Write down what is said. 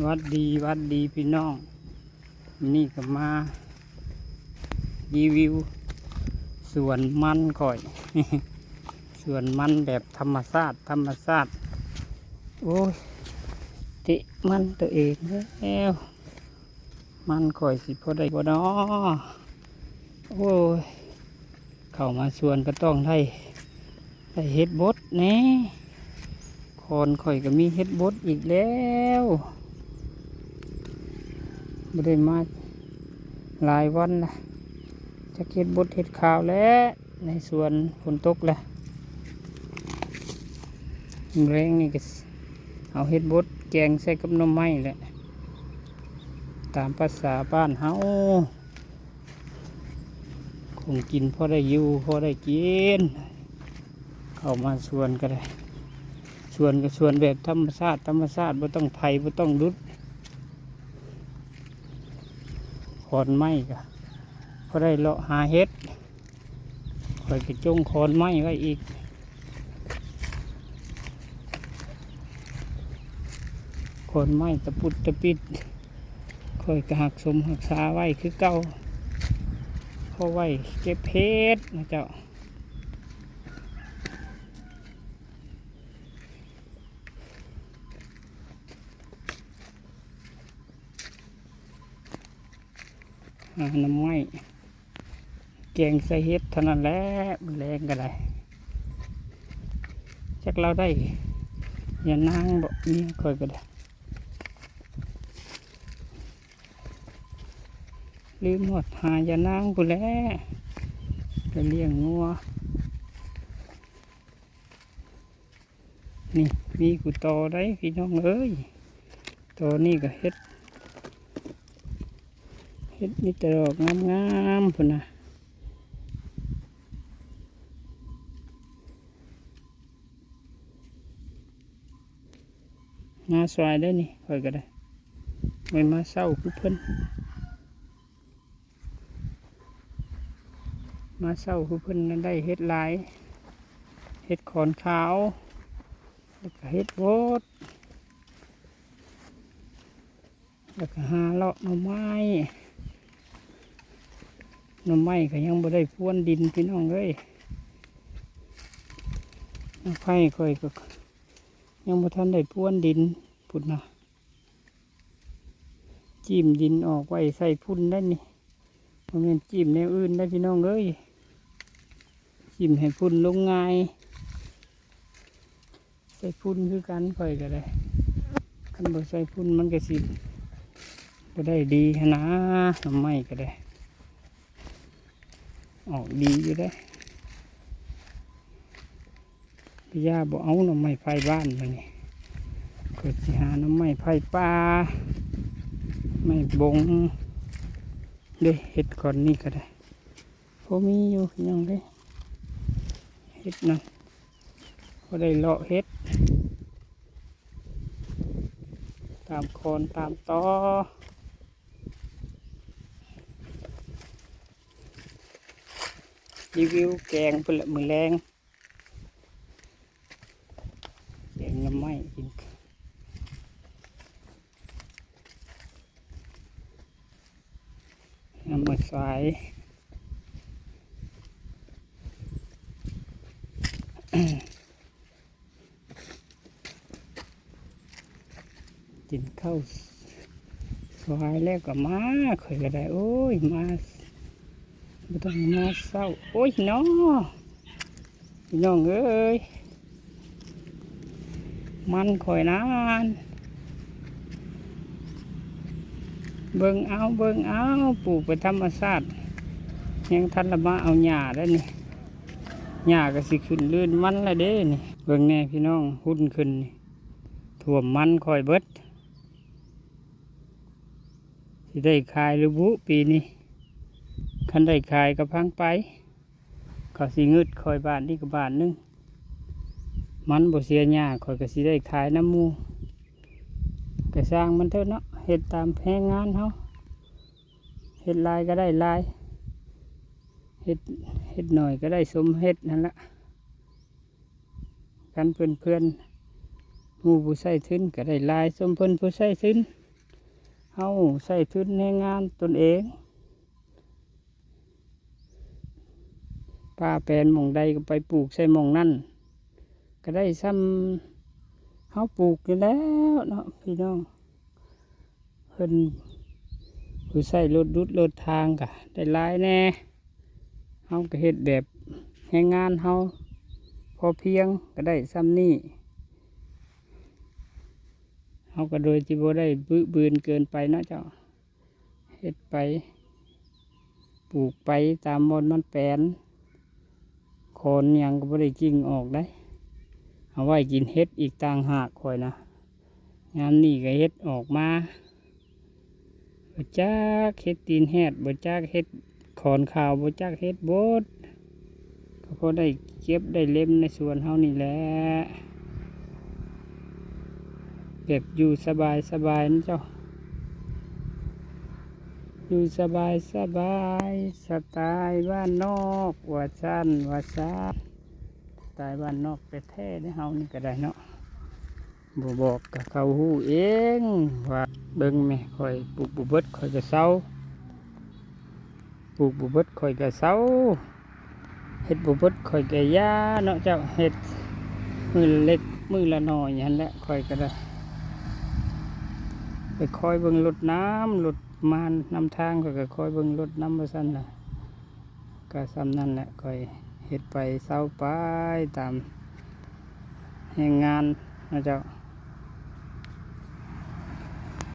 ຫວັດດີ ຫວັດດີພີ່ນ້ອງ ນີ້ກໍມາຣີວິວສວນມັນຂ້ອຍ ສວນມັນແບບທຳມະຊາດ ທຳມະຊາດ. ໂອ້ຍ ຕິມັນຕົວເອງແລ້ວ ມັນຂ້ອຍຊິພໍໄດ້ບໍ່ນໍ? ໂອ້ຍ ເຂົ້າມາສວນກໍຕ້ອງໄດ້ ໄດ້ເຫັດບົດແດ່. ຄອນຂ້ອຍກໍມີເຫັດບົດອີກແລ້ວ ບໍ່ໄດ້ມາຫຼາຍວັນລະ ຈັກເຫັດບົດເຫັດຂາວແຫຼະ ໃນສວນຝົນຕົກລະ. ແລງນີ້ກໍເອົາເຫັດບົດແກງໃສ່ກັບໜໍ່ໄມ້ແຫຼະ ຕາມພາສາບ້ານເຮົາ. ຂອງກິນພໍໄດ້ຢູ່ ພໍໄດ້ກິນ ເຂົ້າມາສວນກໍໄດ້ ສວນກໍສວນແບບທຳມະຊາດ ທຳມະຊາດ ບໍ່ຕ້ອງໄຖ ບໍ່ຕ້ອງດຸດ. ຂອນໄມ້ກໍພໍໄດ້ເລາະຫາເຫັດ ຂ້ອຍກໍຈົ່ງຂອນໄມ້ໄວ້ອີກ ຂອນໄມ້ຕະປຸດຕະປິດ ຂ້ອຍກໍຮັກສົມຮັກສາໄວ້ຄືເກົ່າ ພໍໄວ້ເກັບເຫັດນະເຈົ້າ. ຫາໜໍ່ໄມ້ແກງໃສ່ເຫັດເທົ່ານັ້ນແຫຼະ ມື້ແລງກໍໄດ້ ຈັກລາວໄດ້ຢານາງບໍ່ ເມຍຂ້ອຍກໍໄດ້ ລືມຮອດຫາຢານາງພຸ້ນແຫຼະ ໄປລ້ຽງງົວ. ນີ້ມີກູ່ຕໍ່ໄດ໋ພີ່ນ້ອງເອີຍ ຕໍ່ນີ້ກໍເຫັດ ເຫັດມີແຕ່ດອກງາມໆພຸ້ນນະ ມາສວາຍໄດ໋ນີ້ ຂ້ອຍກໍໄດ້ ໄປມາເຊົ້າຄືເພິ່ນ. ມາເຊົ້າຄືເພິ່ນນັ້ນໄດ້ເຫັດຫຼາຍ ເຫັດຂອນຂາວ ແລ້ວກໍເຫັດບົດ ແລ້ວກໍຫາເລາະໜໍ່ໄມ້ ໜໍ່ໄມ້ກໍຍັງບໍ່ໄດ້ພວນດິນພີ່ນ້ອງເອີຍ ໜໍ່ໄຜ່ຂ້ອຍກໍຍັງບໍ່ທັນໄດ້ພວນດິນພຸ້ນນະ. ຈີ້ມດິນອອກໄວ້ໃສ່ຝຸ່ນໄດ໋ນີ້ ບໍ່ແມ່ນຈີ້ມແນວອື່ນໄດ໋ພີ່ນ້ອງເອີຍ ຈີ້ມໃຫ້ຝຸ່ນລົງງ່າຍ ໃສ່ຝຸ່ນຄືກັນຂ້ອຍກໍໄດ້ ຄັນບໍ່ໃສ່ຝຸ່ນມັນກໍຊິບໍ່ໄດ້ດີຫັ້ນນາ ໜໍ່ໄມ້ກໍໄດ້ ອອກດີຢູ່ເດ້. ພະຍາບໍ່ເອົາໜໍ່ໄມ້ໄຜ່ບ້ານມານີ້ ຂ້ອຍຊິຫາໜໍ່ໄມ້ໄຜ່ປ່າ ໄມ້ບົງເດ້ ເຫັດກ່ອນນີ້ກໍໄດ້ ພໍມີຢູ່ພີ່ນ້ອງເດ້ ເຫັດນັ້ນ ພໍໄດ້ເລາະເຫັດ ຕາມຄອນຕາມຕໍ ຣີວິວແກງພຸ້ນລະມື້ແລງ ແກງໜໍ່ໄມ້ກິນ ຍາມມື້ສາຍ ກິນເຂົ້າສວາຍແລ້ວກໍມາ ຂ້ອຍກໍໄດ້ ໂອ້ຍ ມາ ບໍ່ຕ້ອງມາເຊົ້າ ໂອ້ຍນໍ ພີ່ນ້ອງເອີຍ ມັນຂ້ອຍນັ້ນ ເບິ່ງເອົາ ເບິ່ງເອົາ ປູກໄປທຳມະຊາດ ຍັງທັນລະມາເອົາຫຍ້າໄດ້ນີ້ ຫຍ້າກໍຊິຂຶ້ນລື່ນມັນລະເດ້ນີ້ ເບິ່ງແດ່ພີ່ນ້ອງ ຮຸ່ນຂຶ້ນນີ້ ຖ້ວມມັນຂ້ອຍເບິດ ຊິໄດ້ຂາຍຫຼືບຸປີນີ້ ຄັນໄດ້ຂາຍກໍຟັງໄປ ເຂົາຊິງຶດຂ້ອຍບາດນີ້ກໍບາດໜຶ່ງ ມັນບໍ່ເສຍຫຍ້າ ຂ້ອຍກໍຊິໄດ້ຂາຍນຳໝູ່ ກະຊ່າງມັນເທີະເນາະ ເຮັດຕາມແຮງງານເຮົາ ເຮັດຫຼາຍກໍໄດ້ຫຼາຍ ເຮັດ ເຮັດໜ້ອຍກໍໄດ້ສົມເຮັດຫັ້ນລະ ກັນເພື່ອນໆ ໝູ່ຜູ້ໃຊ້ທຶນກໍໄດ້ຫຼາຍ ສົມເພິ່ນຜູ້ໃຊ້ທຶນ ເຮົາໃຊ້ທຶນແຮງງານຕົນເອງ ປ່າແປນໝ່ອງໃດກໍໄປປູກໃສ່ໝ່ອງນັ້ນ ກໍໄດ້ຊ່ຳເຮົາປູກນີ້ແລ້ວເນາະພີ່ນ້ອງ. ເພິ່ນຜູ້ໃຊ້ລົດດຸດລົດທາງກໍໄດ້ຫຼາຍແດ່ ເຮົາກໍເຮັດແບບແຮງງານເຮົາພໍພຽງ ກໍໄດ້ຊ່ຳນີ້ ເຮົາກໍໂດຍທີ່ບໍ່ໄດ້ບຶບືນເກີນໄປເນາະເຈົ້າ ເຮັດໄປ ປູກໄປຕາມບ່ອນມັນແປນ ຂອນຫຍັງກໍບໍ່ໄດ້ກິ່ງອອກໄດ໋ ເອົາໄວ້ກິນເຫັດອີກຕ່າງຫາກຂ້ອຍນະ ຍາມນີ້ກໍເຫັດອອກມາ ບໍ່ຈັກເຫັດຕີນແຮດ ບໍ່ຈັກເຫັດຂອນຂາວ ບໍ່ຈັກເຫັດບົດ ກໍພໍໄດ້ເກັບໄດ້ເລັມໃນສວນເຮົານີ້ແຫຼະ ແບບຢູ່ສະບາຍໆ ນະເຈົ້າ ຢູ່ສະບາຍໆ ສະໄຕບ້ານນອກວ່າຊັ້ນວ່າຊາ ສະໄຕບ້ານນອກແທ້ໆ ເດ້ ເຮົານີ້ກໍໄດ້ເນາະ ບໍ່ບອກກໍເຂົາຮູ້ເອງວ່າ ເບິ່ງແມ້ ຂ້ອຍປູກບໍ່ເບິດຂ້ອຍກໍເຊົາ ປູກບໍ່ເບິດຂ້ອຍກໍເຊົາ ເຮັດບໍ່ເບິດຂ້ອຍກໍຢ່າເນາະເຈົ້າ ເຮັດມື້ລະເລັກມື້ລະໜ້ອຍຫັ້ນແຫຼະ ຂ້ອຍກໍໄດ້ ໄປຄອຍເບິ່ງລົດນຳ ລົດມານຳທາງ ຂ້ອຍກໍຄອຍເບິ່ງລົດນຳວ່າຊັ້ນນະ ກໍຊ່ຳນັ້ນແຫຼະ ຂ້ອຍເຮັດໄປເຊົາໄປຕາມແຮງງານເນາະເຈົ້າ.